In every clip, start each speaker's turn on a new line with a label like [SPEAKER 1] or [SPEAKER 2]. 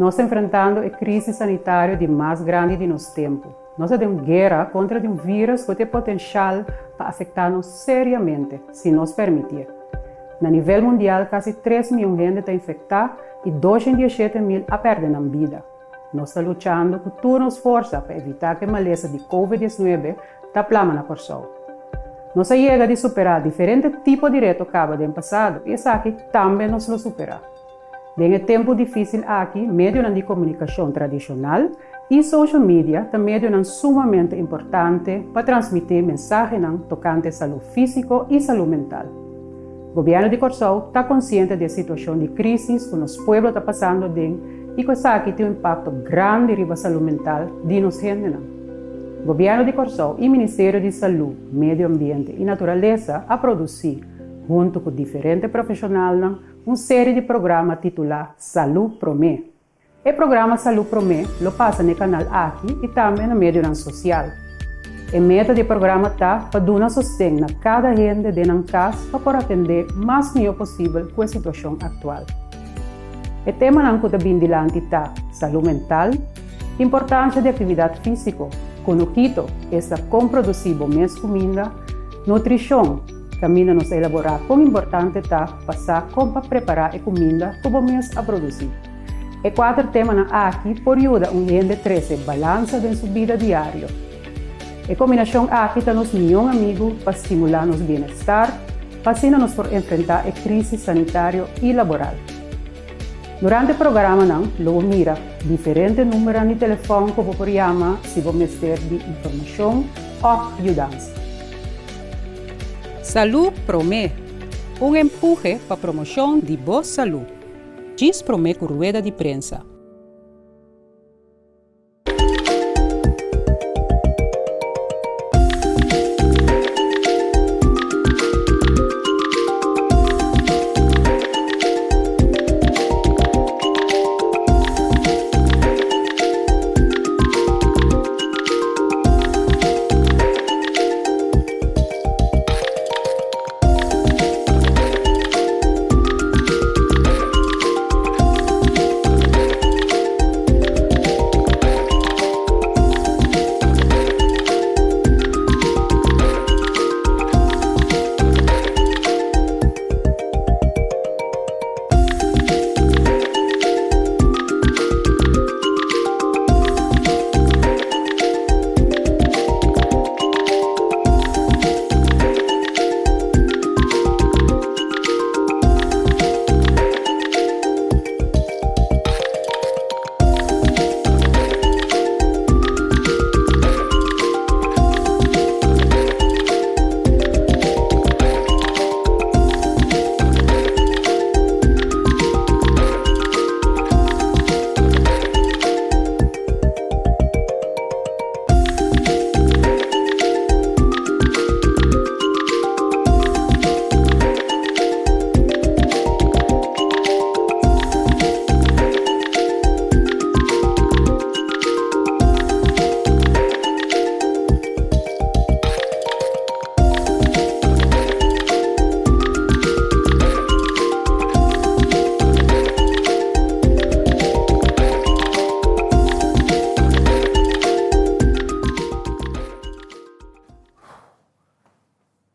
[SPEAKER 1] Nos ta enfrentando e krísis sanitario di mas grandi di nos tempu. Nos ta den un guera kontra di un vírus ku tin e potenshal pa afektá nos seriamente si nos permitié. Na nivel mundial kasi tres mion hende ta infektá i 217 mil a pèrdè nan bida. Nos ta luchando ku tur nos forsa pa evitá ku e malesa di Covid 19 ta plama na Kòrsou. Nos a yega di superá diferente tipo di reto kaba den pasado i esaki tambe nos lo superá. Den e tempu difísil aki, medionan di komunikashon tradishonal i social media ta medionan sumamente importante pa transmití mensahenan tokante salú físiko i salú mental. Gobièrnu di Kòrsou ta konsiente di e situashon di krísis ku nos pueblo ta pasando aden i ku esaki tin un impakto grandi riba salú mental di nos hendenan. Gobièrnu di Kòrsou i Ministerio di Salú, Medio Ambiente i Naturalesa a produsí, huntu ku diferente profeshonalnan, un seri di programa titulá Salú Promé. E programa Salú Promé lo pasa na e kanal aki i tambe na medionan sosial. E meta di e programa ta pa duna sosten na kada hende den nan kas pa por atendé mas mihó posibel ku e situashon aktual. E temanan ku ta bin dilanti ta, salú mental, importansha di aktividat físiko, konokito, esta kon produsí bo mes kuminda, nutrishon, kaminda nos a elaborá kon importante ta pa sa kon pa prepará e kuminda ku bo mes a produsí. E kuater temanan aki por yuda un hende trese balansa den su bida diario. E kombinashon aki ta nos mion amigu pa stimulá nos bienestar, pa asina nos por enfrentá e krísis sanitario i laboral. Durante e programanan lo bo mira diferente numbernan di telefòn ku bo por yama si bo mester di informashon òf yudansa. Salú Promé, un empuhe pa promoshon di bo salú. Djis promé ku rueda di prensa.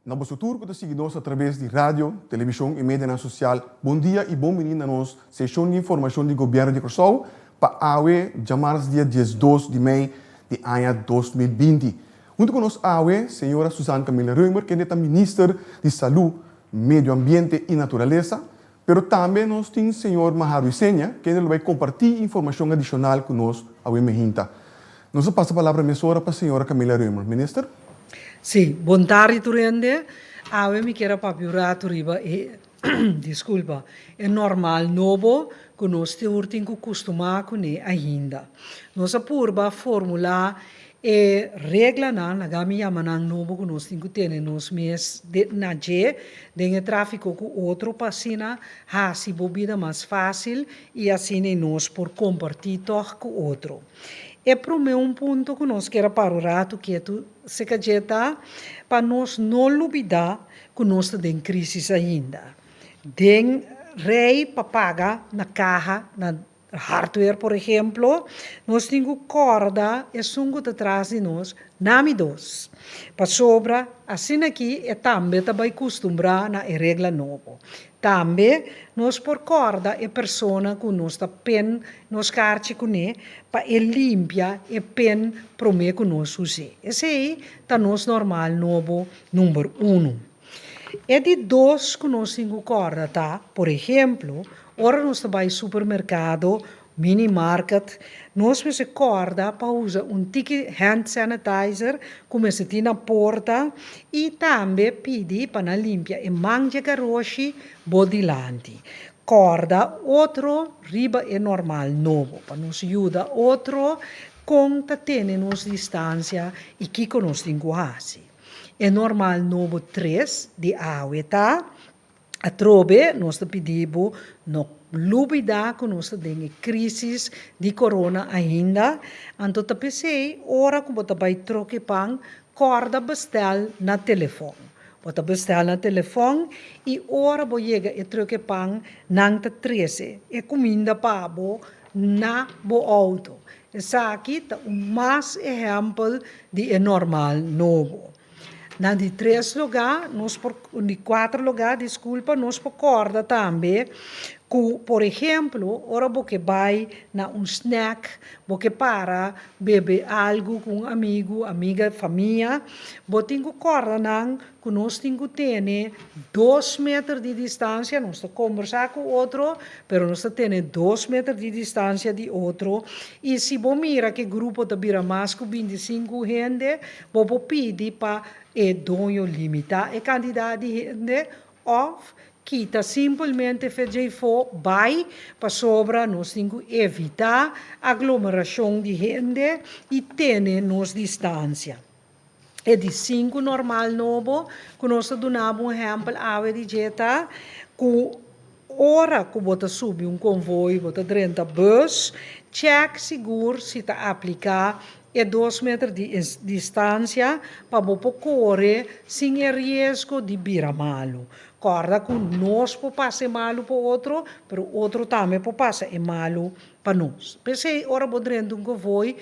[SPEAKER 2] Na boso tur ku ta sigui nos atraves di radio, televishon i medianan sosial, bon dia i bon bini na nos seshon di informashon di Gobièrnu di Kòrsou pa awe djamars dia 12 di mei di aña 2020. Huntu ku nos awe señora Suzanne Camilla Römer kende ta Minister di Salú, Medio Ambiente i Naturalesa, pero tambe nos tin señor Mahar Ruiseña kende lo bai kompartí informashon adishonal ku nos awe mehinta. Nos a pasa palabra mesora pa señora Camilla Römer. Minister?
[SPEAKER 3] Sí, bon tardi tur hende. Awe mi kier a papia un ratu riba e, disculpa, e normal nobo ku nos tur tin ku kustumá kuné ainda. Nos a purba formulá E reglanan, laga mi yama nan nobo ku nos tin ku tene nos mes na dje den e tráfiko ku otro pa asina hasi bo bida mas fásil i asina nos por kompartí tòg ku otro. E promé un punto ku nos kier a para un ratu ketu seka dje ta pa nos no lubidá ku nos ta den krísis ainda. Den rei pa paga na kaha na. Hardware por ehemplo, nos tin ku kòrda esun ku ta tras di nos, nami dos. Pasobra asina aki e tambe ta bai kustumbrá na e regla nobo. Tambe nos por kòrda e persona ku nos ta pen nos karchi kuné pa e limpia e pen promé ku nos us'é. Esei ta nos normal nobo number unu. E di dos ku nos tin ku kòrda ta, por ehemplo, ora nos ta bai supermerkado, mini market, nos mester kòrda pa usa un tiki hand sanitizer ku mester tin na porta i tambe pidi pa nan limpia e man dje garoshi bo dilanti. Kòrda otro riba e normal nobo pa nos yuda otro kon ta tene nos distansia i kiko nos tin ku hasi. E normal nobo tres di awe ta, Atrobe nos ta pidi bo no lubida ku nos ta den e krisis di korona ainda, anto ta p'esei ora ku bo ta bai troke pan kòrda bestèl na telefòn. Bo ta bestèl na telefòn i ora bo yega e troke pan nan ta trese e kuminda pa bo na bo outo. Esaki ta un mas ehèmpel di e normal nobo. Na di tres lugá nos por, di kuater lugá, diskulpa, nos por kòrda tambe ku, por ehemplo, ora bo ke bai na un snack, bo ke para bebe algu ku un amigu, amiga, famia, bo tin ku kòrda nan ku nos tin ku tene dos meter di distansia, nos ta kombersá ku otro, pero nos ta tene dos meter di distansia di otro, i si bo mira ku e grupo ta bira mas ku bintisinku hende, Bo por pidi pa e doño limitá e kantidat di hende òf kita simpelmente fe djeifó bai pasobra nos tin ku evitá aglomerashon di hende i tene nos distansia. E di sinku normal nobo ku nos ta duna bo un ehèmpel awe di dje ta ku ora ku bo ta subi un konvoi, bo ta drenta bus, chèk sigur si ta apliká E dos meter di distansia pa bo por kore sin e riesgo di bira malu. Kòrda ku nos por pasa e malu pa otro, pero otro tambe por pasa e malu pa nos. P'esei ora bo drenta un konvoi,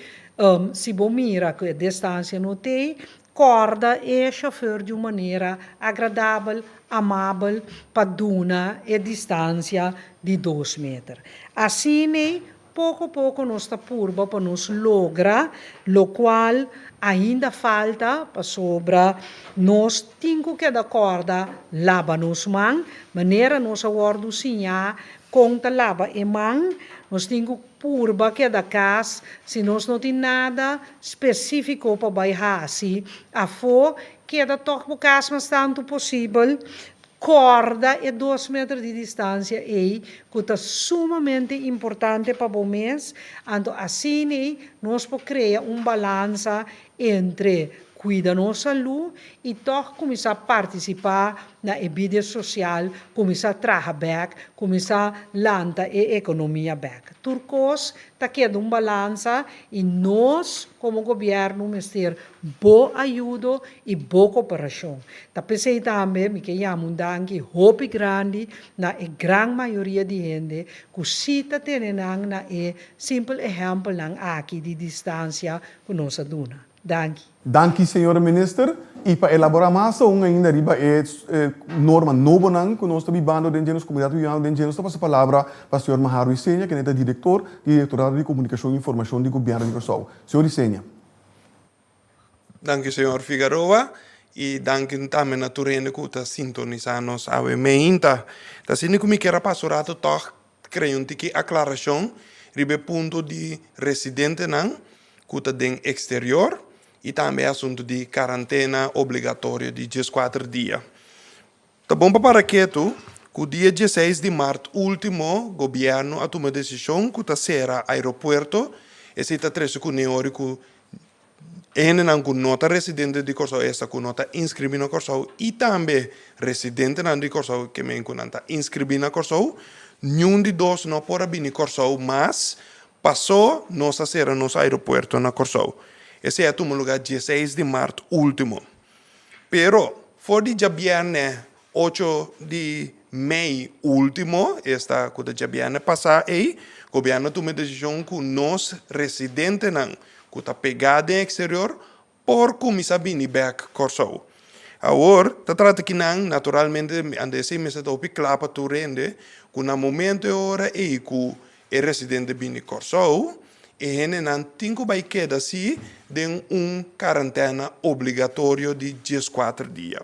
[SPEAKER 3] si bo mira ku e distansia no t'ei, kòrda e shofèr di un manera agradabel, amabel pa duna e distansia di dos meter. Asin'ei Poko poko nos ta purba pa nos logra lokual ainda falta pasobra nos tin ku keda kòrda laba nos man manera nos a wòrdu siñá kon ta laba e man. Nos tin ku purba keda kas si nos no tin nada spesífiko pa bai hasi afó keda tòg bo kas mas tantu posibel. Kòrda e dos meter di distansia ei ku ta sumamente importante pa bo mes, anto asina nos por krea un balansa entre kuida nos salú i tòg kuminsá partisipá na e bida sosial, kuminsá traha bèk, kuminsá lanta e ekonomia bèk. Tur kos ta keda un balansa i nos komo gobièrnu mester bo ayudo i bo koperashon. Ta p'esei tambe mi ke yama un danki hopi grandi na e gran mayoria di hende ku si ta tene nan na e simpel ehèmpelnan aki di distansia ku nos a duna. Danki.
[SPEAKER 2] Danki señora Minister. I pa elabora mas aun ainda riba e norma nobonan ku nos ta bibando den dje, nos komunidat ta bibando den dje, nos ta pasa palabra pa señor Maharo Isenia, kende ta direktor di Direktorado di Komunikashon i Informashon di Gobièrnu di Kòrsou. Señor Isenia.
[SPEAKER 4] Danki señor Figaroa y danki tambe na tur hende cu ta sintonisa nos awe meinta. Ta asina cu mi kier a pasa un rato tog crea un tiki aclaracion riba e punto di residentenan cu ta den exterior y tambe e asunto di carantena obligatorio di diescuater dia. Ta bon pa para ketu ku dia dieseis di mart último gobièrnu a tuma desishon ku ta sera aeropuerto, esei ta trese ku neori ku e hendenan ku no ta residente di Kòrsou esta ku no ta inskribí na Kòrsou i tambe residentenan di Kòrsou ke men ku nan ta inskribí na Kòrsou, niun di dos no por a bini Kòrsou mas pasó nos a sera nos aeropuerto na Kòrsou. Esei a tuma lugá dieseis di mart último. Pero, for di djabièrnè ocho di mei último, esta ku ta djabièrnè pasá ei, Gobièrnu a tuma e desishon ku nos residentenan ku ta pegá den eksterior por kuminsá bini bèk Kòrsou. Awor, ta trata kinan, naturalmente, anda esei mester ta hopi kla pa tur hende, ku na momento e ora ei ku e residente bini Kòrsou, e hendenan tin ku bai keda sí den un karantèna obligatorio di dieskuater dia.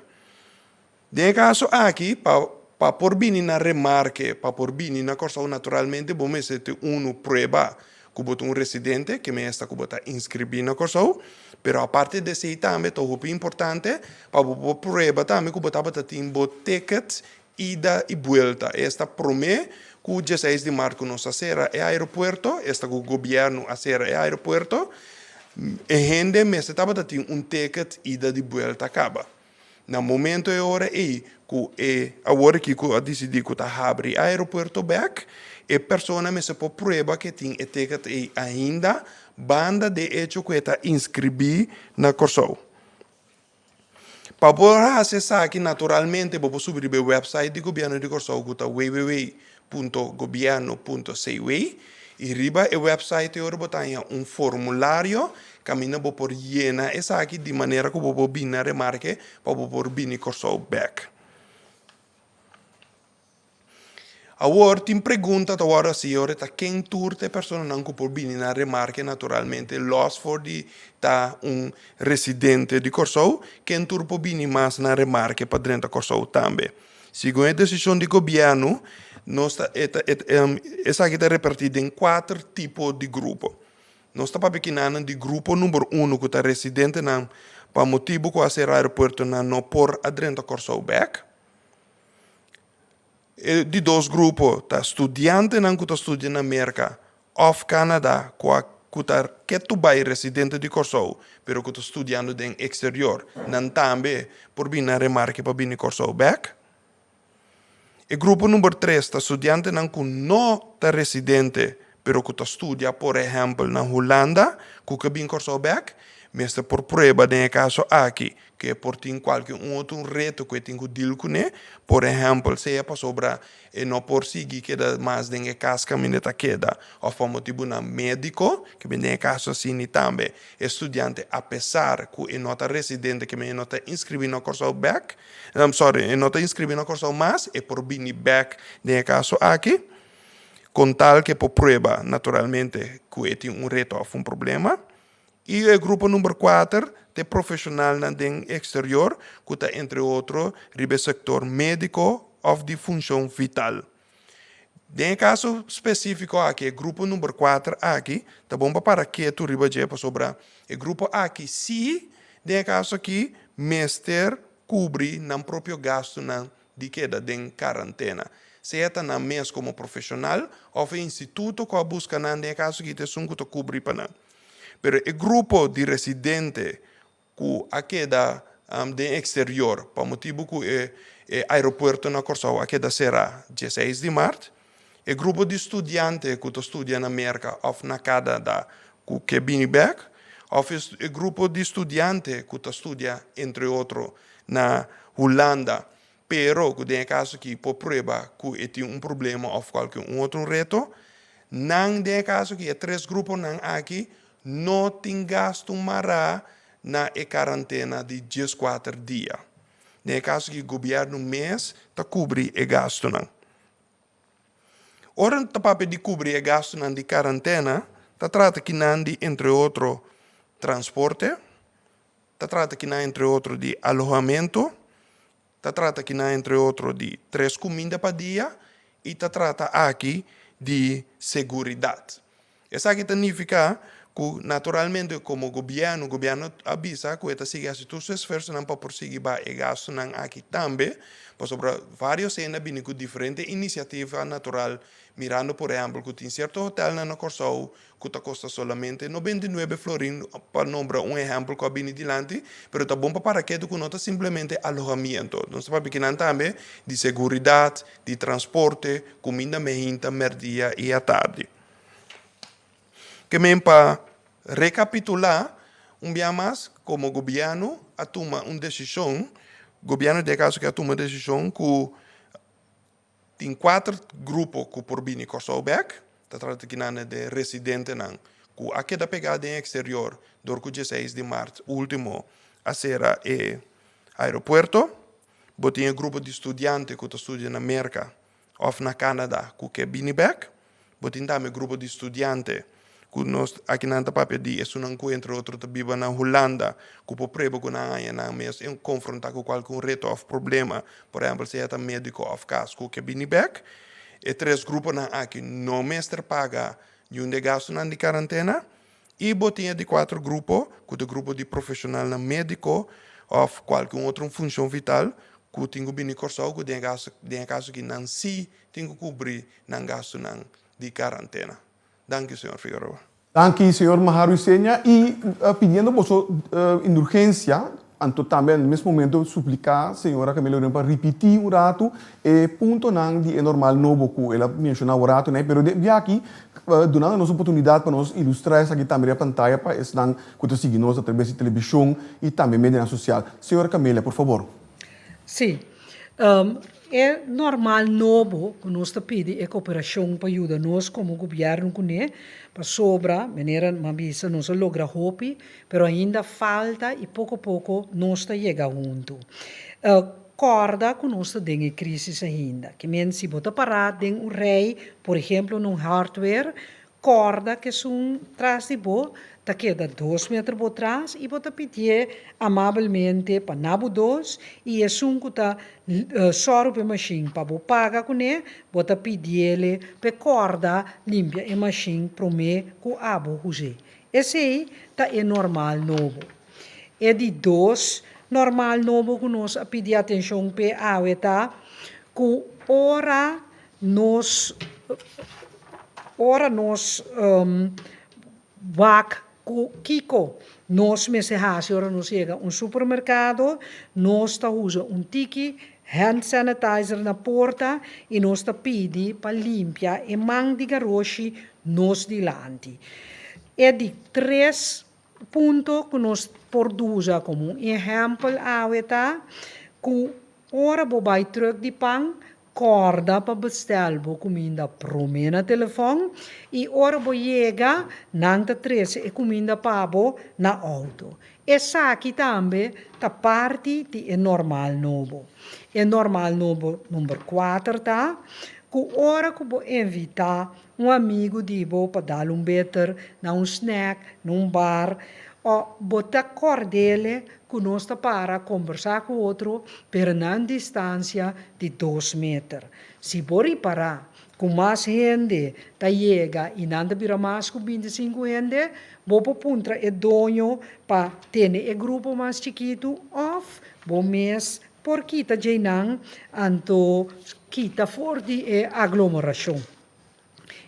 [SPEAKER 4] Den e kaso aki, pa pa por bini na remarke, pa por bini na Kòrsou naturalmente bo mester tin unu prueba ku bo ta un residente, ke mester ku bo ta inskribí na Kòrsou, pero aparte di esei tambe ta hopi importante pa bo por prueba tambe ku bo tabata tin bo ticket ida i buelta. Esta promé ku dieseis di mart ku nos a sera e aeropuerto, esta ku gobièrnu a sera e aeropuerto, e hende mester tabata tin un ticket ida di buelta kaba. Na momento e ora ei ku e awor aki ku a disidí ku ta habri e aeropuerto bèk, e persona mester por prueba ku e tin e ticket ei ainda banda de echo ku e ta inskribí na Kòrsou. Pa por hasi esaki naturalmente bo por subi riba e wèpsait di Gobièrnu di Kòrsou ku ta www punto gobièrnu punto cw i riba e wèpsait ei ora bo ta haña un formulario kaminda bo por yena esaki di manera ku bo por bini na remarke pa bo por bini Kòrsou bèk. Awor tin pregunta ta wòrdu hasi ora ta ken tur ta e personanan ku por bini na remarke naturalmente lòs for di ta un residente di Kòrsou ken tur por bini mas na remarke pa drenta Kòrsou tambe. Segun e desishon di gobièrnu, nos ta e ta esaki ta repartí den kuater tipo di grupo. Nos ta papia kinanan di grupo number uno ku ta residentenan pa motibu ku a sera aeropuertonan no por a drenta Kòrsou bèk. E di dos grupo ta studiantenan ku ta studia na Merka òf Canada ku a ku ta ketu bai residente di Kòrsou pero ku ta studiando den eksterior, nan tambe por bini na remarke pa bini Kòrsou bèk. E grupo number tres ta studiantenan ku no ta residente pero ku ta studia por ehèmpel na Hulanda ku ke bini Kòrsou bèk, mester por prueba den e kaso aki ku e por tin kualke un otro un reto ku e tin ku dil kuné, por ehèmpel sea pasobra e no por sigui keda mas den e kas kaminda e ta keda òf pa motibunan médiko, ke bin den e kaso asini tambe e studiante apesar ku e no ta residente ke men e no ta inskribí na Kòrsou bèk, sorry, e no ta inskribí na Kòrsou mas, e por bini bèk den e kaso aki, kon tal ku e por prueba naturalmente ku e tin un reto òf un problema. I e grupo number kuater ta e profeshonalnan den eksterior ku ta entre otro riba e sektor médiko òf di funshon vital. Den e kaso spesífiko aki e grupo number kuater aki ta bon pa para ketu riba dje pasobra e grupo aki sí den e kaso aki mester kubri nan propio gastunan di keda den karantena, sea ta nan mes komo profeshonal òf e instituto ku a buska nan den e kaso aki ta esun ku ta kubri pa nan. Pero e grupo di residente ku a keda den eksterior pa motibu ku e aeropuerto na Kòrsou a keda será dieseis di mart, e grupo di studiante ku ta studia na Merka òf na Kanada ku ke bini bèk, òf e grupo di studiante ku ta studia entre otro na Hulanda, pero ku den e kaso aki por prueba ku e tin un problema òf kualke un otro reto, nan den e kaso aki e tres gruponan aki no tin gastu mará na e karantena di dieskuater dia. Den e kaso aki gobièrnu mes ta kubri e gastunan. Ora ta papia di kubri e gastunan di karantena, ta trata kinan di entre otro transporte, Ta trata kinan entre otro di alohamentu, ta trata kinan entre otro di tres kuminda pa dia i ta trata aki di seguridat. Esaki ta nifiká ku naturalmente komo gobièrnu, gobièrnu a bisa ku e ta sigui hasi tur su esfuersonan pa por sigui baha e gastunan aki tambe, pasobra vários hende a bini ku diferente inisiativa natural mirando por ehèmpel ku tin sierto hotèlnan na Kòrsou ku ta kosta solamente 99 florin, pa nombra un ehèmpel ku a bini dilanti, pero ta bon pa para ketu ku no ta simplemente alohamiento. Nos ta papia kinan tambe di seguridat, di transporte, kuminda mehinta, mèrdia i atardi. Ke men pa rekapitulá un bia mas, komo gobièrnu a tuma un desishon, gobièrnu den e kaso aki a tuma desishon ku Tin kuater grupo ku por bini Kòrsou bèk. Ta trata kinan di residentenan ku a keda pegá den eksterior dor ku 16 di mart último a sera e aeropuerto. Bo tin e grupo di studiante ku ta studia na Merka òf na Canada ku ke bini bèk. Bo tin tambe grupo di studiante ku nos akinan ta papia di esunnan ku entre otro ta biba na Hulanda ku por preba ku nan haña nan mes konfrontá ku kualke un reto òf problema, por ehèmpel sea ta médiko òf kas ku ke bini bèk. E tres gruponan aki no mester paga niun di e gastunan di karantena. I bo tin e di kuater grupo ku ta e grupo di profeshonalnan médiko òf kualke un otro funshon vital ku tin ku bini Kòrsou ku den e kaso den e kaso aki nan sí tin ku kubri nan gastunan di karantena. Danki señor Figueroa.
[SPEAKER 2] Danki señor Maharu Isenia i pidiendo boso indulgensia anto tambe na mes momento suplica señora Camila Uribe pa ripiti un ratu e puntonan di e normal nobo cu el a menciona un ratu ney pero di aki dunando nos oportunidad pa nos ilustra esaki tambe riba pantaya pa esnan cu ta sigui nos atraves di television y tambe medianan social. Señora Camila por favor.
[SPEAKER 3] Sí. E normal nobo ku nos ta pidi e koperashon pa yuda nos komo gobièrnu kuné, pasobra, manera mi a bisa, nos a logra hopi, pero ainda falta i poko poko nos ta yega huntu. Kòrda ku nos ta den e krísis ainda. Ke men si bo ta pará den un rei, por ehemplo na un hardware, Kòrda ku esun tras di bo ta keda dos meter bo tras i bo ta pidié amabelmente pa na bo dos i esun ku ta sòru pa e mashin pa bo paga kuné, bo ta pidiele pa e kòrda limpia e mashin promé ku abo us'é. Esei ta e normal nobo. E di dos normal nobo ku nos a pidi atenshon p'e awe ta ku ora Nos ora nos wak ku kiko nos mester hasi ora nos yega un supermerkado, nos ta usa un tiki hand sanitizer na porta i nos ta pidi pa limpia e man di garoshi nos dilanti. E di tres punto ku nos por usa komo un ehèmpel awe ta ku ora bo bai trùk di pan, Kòrda pa bestèl bo kuminda promé na telefòn i ora bo yega nan ta trese e kuminda pa bo na outo. Esaki tambe ta parti di e normal nobo. E normal nobo number kuater ta ku ora ku bo invitá un amigu di bo pa dal un beter na un snack, na un bar, o bo ta kòrd'ele ku nos ta para kombersá ku otro pero na un distansia di dos meter. Si bo ripará ku mas hende ta yega i nan ta bira mas ku 25 hende, bo por puntra e doño pa tene e grupo mas chikitu òf bo mes por kita djeinan anto kita for di e aglomerashon.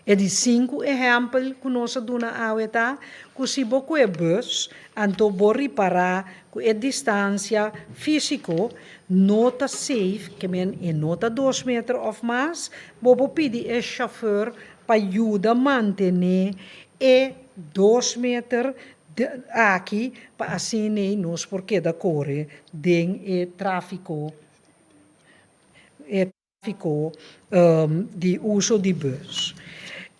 [SPEAKER 3] E di sinku ehèmpel ku nos a duna awe ta ku si bo kue bus, anto bo ripará ku e distansia físiko no ta safe, ke men e no ta dos meter òf mas, bo por pidi e shofùr pa yuda mantené e dos meter aki pa asina nos por keda kore den e tráfiko. E tráfiko di uso di bus.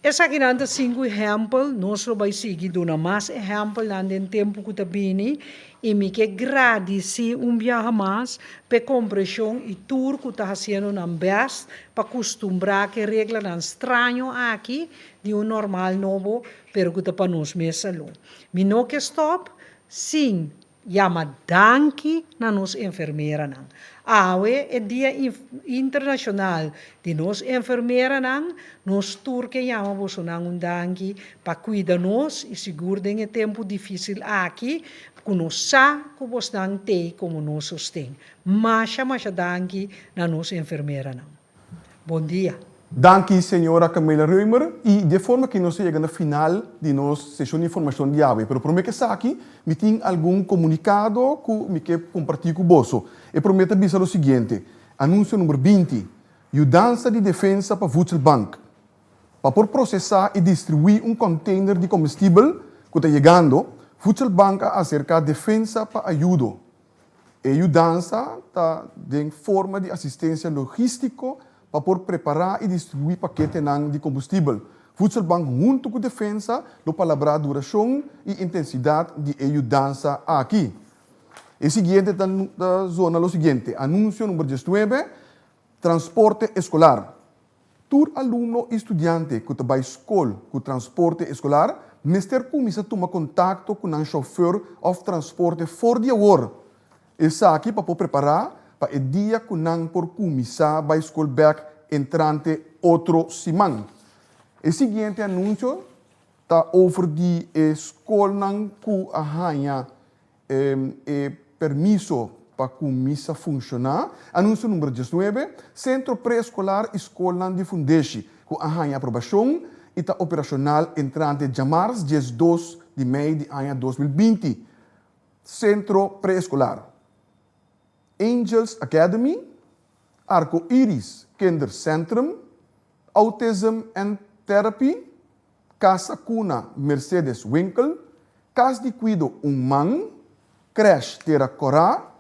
[SPEAKER 3] Esakinan ta sinku ehèmpel, nos lo bai sigui duna mas ehèmpelnan den tempu ku ta bini i mi ke gradisí un biaha mas pa e kompreshon i tur ku ta hasiendo nan bèst pa kustumbrá ku e reglanan straño aki di un normal nobo pero ku ta pa nos mes salú. Mi no ke stòp sin Yama danki na nos enfermeranan. Awe e dia internashonal di nos enfermeranan, nos tur ke yama bosonan un danki pa kuida nos i sigur den e tempu difisil aki ku nos sa ku bosnan tei komo nos sosten. Masha masha danki na nos enfermeranan. Bon dia.
[SPEAKER 2] Danki señora Camila Römer y di e forma aki nos a yega na final di nos sesion di informacion di awe. Pero prome cu esaki mi tin algun comunicado cu mi ke comparti cu boso. E prome ta bisa lo siguiente, Anuncio number 20, Yudansa di defensa pa Voedselbank. Pa por procesa y distribui un container di comestibel cu ta yegando, Voedselbank a acerca Defensa pa ayudo. E yudansa ta den forma di asistensia logístiko pa por prepará i distribuí paketenan di kombustibel. Voedselbank huntu ku Defensa lo palabrá durashon i intensidat di e yudansa aki. E siguiente ta zona lo siguiente, Anunsio number diesnuebe, Transporte eskolar. Tur alumno i studiante ku ta bai skol ku transporte eskolar mester kuminsá tuma kontakto ku nan shofùr òf transporte for di awor. Esaki pa por prepará pa e dia ku nan por kuminsá bai skol bèk entrante otro siman. E siguiente anunsio ta over di e skolnan ku a haña e permiso pa kuminsá funshoná. Anunsio number diesnuebe, Sentro preeskolar i skolnan di fundeshi ku a haña aprobashon i ta operashonal entrante djamars 12 di mei di aña 2020. Sentro preeskolar, Angels Academy, Arco Iris Kindercentrum, Autism and Therapy, Casa Cuna Mercedes Winkel, Cas di Cuido Un Man, Crèche Tera Corá,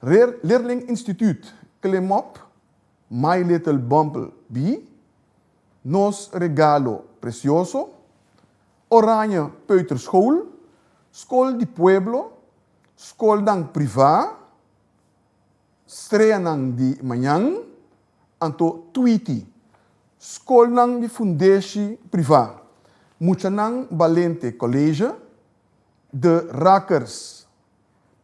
[SPEAKER 2] Leerling Instituut Klimop, My Little Bumble Bee, Nos Regalo Precioso, Oranje Peuterschool, Skol di Pueblo, skolnan privá, Streanan di Mañan, anto Tweety, skolnan di fundeshi privá, Muchanan Balente College, De Rakkers,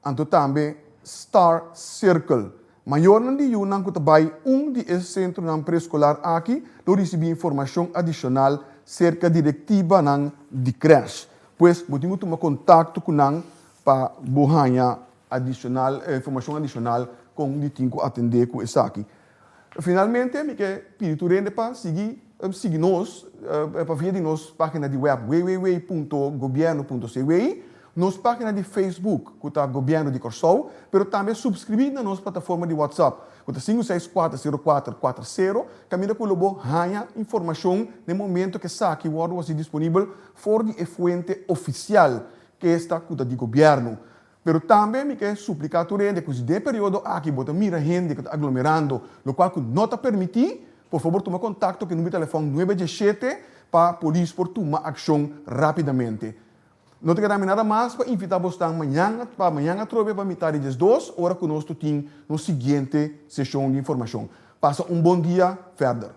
[SPEAKER 2] Anto tambe Star Circle. Mayornan di yunan ku ta bai un di e sentronan preeskolar aki lo risibí informashon adishonal serka direktibanan di krèsh. Pues bo tin ku tuma kontakto ku nan pa bo haña adishonal informashon adishonal kon di tin ku atendé ku esaki. Finalmente mi ke pidi tur hende pa sigui sigui nos pa via di nos pagina di web www.gobierno.cw, nos pagina di Facebook ku ta Gobierno di Kòrsou, pero tambe subscribí na nos plataforma di WhatsApp ku ta sinku seis kuater sero kuater kuater sero kaminda ku lo bo haña informashon na e momento ku esaki wòrdu hasi disponibel for di e fuente ofisial kesta ku ta di gobièrnu. Pero tambe mi ke supliká tur hende ku si den e periodo aki bo ta mira hende ku ta aglomerando, lokual ku no ta permití, por fabor tuma kontakto ku e number di telefòn nuebe diesshete pa polis por tuma akshon rápidamente. No ta keda mi nada mas pa invitá bosnan mañan pa mañan atrobe pa mitá di 12 ora ku nos lo tin nos siguiente seshon di informashon. Pasa un bon dia verder.